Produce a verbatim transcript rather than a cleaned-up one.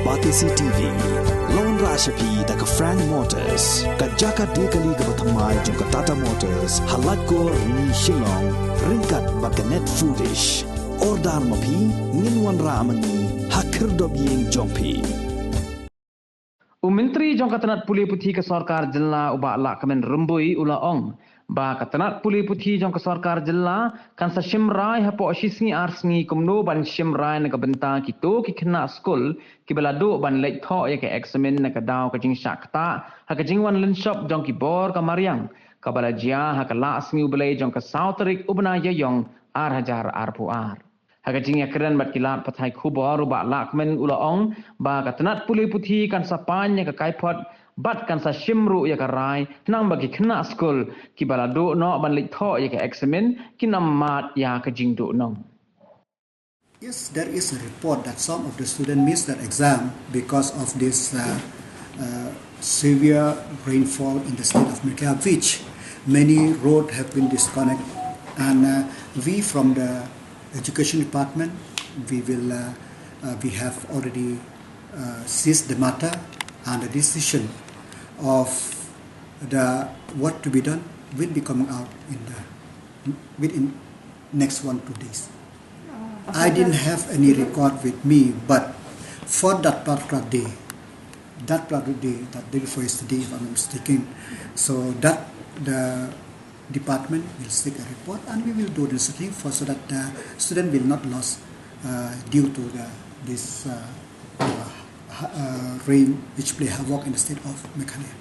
Batesi T V, la wanrah sha phi da ka Frank Motors, ka jaka die kali kaba thymmai jong ka Tata Motors, ha Laitkor, Rni, Shillong, ryngkat bad ka Net Foodish. Order ma phi, ngin wanrah ma ngi ha khyrdop ïing jong phi. U Myntri jong ka tnat pule puthi ka sorkar jylla u Bah Lahkmen Rymbui u la ong ba ka tnat pule puthi jong ka sorkar jylla kan sa shim rai hapoh shi sngi ar sngi kumno ban shim rai na ka bynta kito ki khynnah skul kiba la duh ban leit thoh ïa ka eksamin na ka daw ka jingshah ktah ha ka jingwan lynshop jong ki bor ka mariang kaba la jia ha ka Laisngi U Blei jong ka saw tarik u bnai Ïaïong ar hajar arphew ar. Ha ka jingïakren bad ki lad pathai khubor u Bah Lahkmen u la ong ba ka tnat pule puthi kan sa pan ïa ka kaiphod bad kan sa shim ruh ïa ka rai khnang ba ki khynnah skul kiba la duh noh ban leit thoh ïa ka eksamin kin ym mad ïa ka jingduhnong. Yes, there is a report that some of the students missed their exam because of this uh, uh, severe rainfall in the state of Meghalaya, which many roads have been disconnected. And uh, we from the education department, we will, uh, uh, we have already uh, seized the matter, and the decision of the what to be done will be coming out in the within next one two days. I didn't have any record with me, but for that particular day, that particular day, that day before yesterday, if I'm not mistaken, so that the department will seek a report, and we will do the necessary for so that the student will not lose uh, due to the this uh, uh, uh, rain which play havoc in the state of Meghalaya.